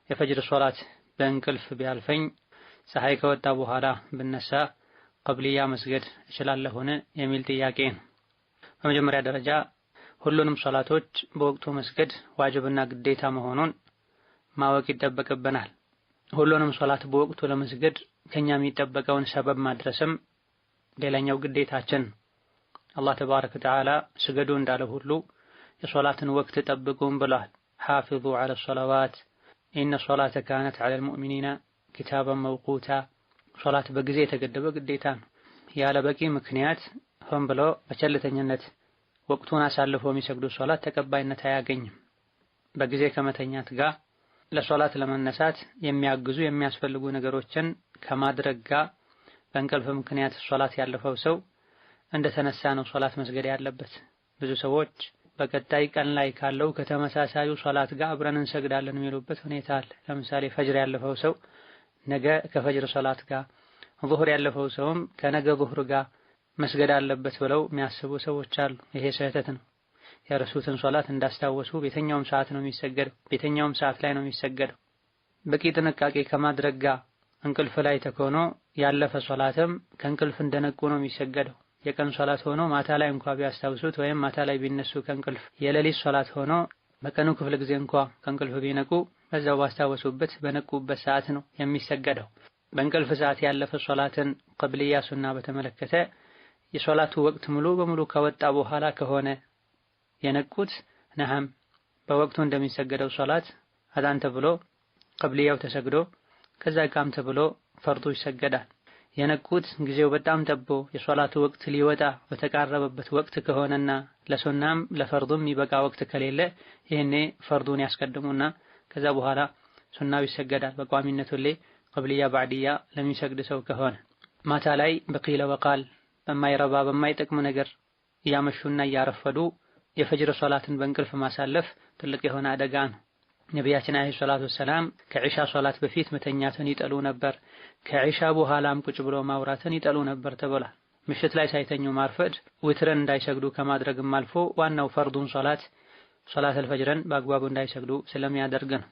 የፈጅር ሶላት በእንቅልፍ ቢያልፈኝ ፀሐይ ከወጣ በኋላ ብነሳ ቀብልያ መስገድ እችላለሁን የሚል ጥያቄ ነው። በመጀመሪያ ደረጃ ሁሉንም ሶላቶች በወቅቱ መስገድ ዋጅብና ግዴታ መሆኑን ማወቅ ይጠበቅብናል። ሁሉንም ሶላት በወቅቱ ለመስገድ ከኛ የሚጠበቀውን ሰበብ ማድረስም ሌላኛው ግዴታችን። አላህ ተባረከ ወተዓላ ስገዱ እንዳለ ሁሉ የሶላትን ወቅት ጠብቁም ብሏል። ሓፊዙ ዐለ ሰለዋት ኢነ ሶላተ ካነት ዐለል ሙእሚኒና ኪታበን መውቁታ። ሶላት በጊዜ የተገደበ ግዴታ ነው። ያለ በቂ ምክንያት ሆን ብሎ በቸልተኝነት ወቅቱን አሳልፎ የሚሰግዱ ሶላት ተቀባይነት አያገኝም። በጊዜ ከመተኛት ጋር ለሶላት ለመነሳት የሚያግዙ የሚያስፈልጉ ነገሮችን ከማድረግ ጋር በእንቅልፍ ምክንያት ሶላት ያለፈው ሰው እንደተነሳ ነው ሶላት መስገድ ያለበት። ብዙ ሰዎች በቀጣይ ቀን ላይ ካለው ከተመሳሳዩ ሶላት ጋር አብረን እንሰግዳለን የሚሉበት ሁኔታ አለ። ለምሳሌ ፈጅር ያለፈው ሰው ነገ ከፈጅር ሶላት ጋር፣ ዙሁር ያለፈው ሰውም ከነገ ዙሁር ጋር መስገድ አለበት ብለው የሚያስቡ ሰዎች አሉ። ይሄ ስህተት ነው። የረሱትን ሶላት እንዳስታወሱ በየትኛውም ሰዓት ነው የሚሰገደው፣ በየትኛውም ሰዓት ላይ ነው የሚሰገደው። በቂ ጥንቃቄ ከማድረግ ጋር እንቅልፍ ላይ ተኮኖ ያለፈ ሶላትም ከእንቅልፍ እንደነቁ ነው የሚሰገደው። የቀን ሶላት ሆኖ ማታ ላይ እንኳ ቢያስታውሱት ወይም ማታ ላይ ቢነሱ ከእንቅልፍ፣ የሌሊት ሶላት ሆኖ በቀኑ ክፍለ ጊዜ እንኳ ከእንቅልፍ ቢነቁ በዛው ባስታወሱበት በነቁበት ሰዓት ነው የሚሰገደው። በእንቅልፍ ሰዓት ያለፈ ሶላትን ቀብልያ ሱና በተመለከተ የሶላቱ ወቅት ሙሉ በሙሉ ከወጣ በኋላ ከሆነ የነቁት ነሐም በወቅቱ እንደሚሰገደው ሶላት አዛን ተብሎ ቀብልያው ተሰግዶ ከዛ ቃም ተብሎ ፈርዱ ይሰገዳል። የነቁት ጊዜው በጣም ጠቦ የሶላቱ ወቅት ሊወጣ በተቃረበበት ወቅት ከሆነና ለሱናም ለፈርዱም የሚበቃ ወቅት ከሌለ ይሄኔ ፈርዱን ያስቀድሙና ከዛ በኋላ ሱናው ይሰገዳል። በቋሚነቱ ላይ ቀብልያ ባዕድያ ለሚሰግድ ሰው ከሆነ ማታ ላይ በቂለ ወቃል በማይረባ በማይጠቅም ነገር እያመሹና እያረፈዱ የፈጅር ሶላትን በእንቅልፍ ማሳለፍ ትልቅ የሆነ አደጋ ነው። ነቢያችን አለይሂ ሰላቱ ወሰላም ከዒሻ ሶላት በፊት መተኛትን ይጠሉ ነበር፣ ከዒሻ በኋላም ቁጭ ብሎ ማውራትን ይጠሉ ነበር ተብሏል። ምሽት ላይ ሳይተኙ ማርፈድ ዊትርን እንዳይሰግዱ ከማድረግም አልፎ ዋናው ፈርዱን ሶላት ሶላት አልፈጅርን በአግባቡ እንዳይሰግዱ ስለሚያደርግ ነው።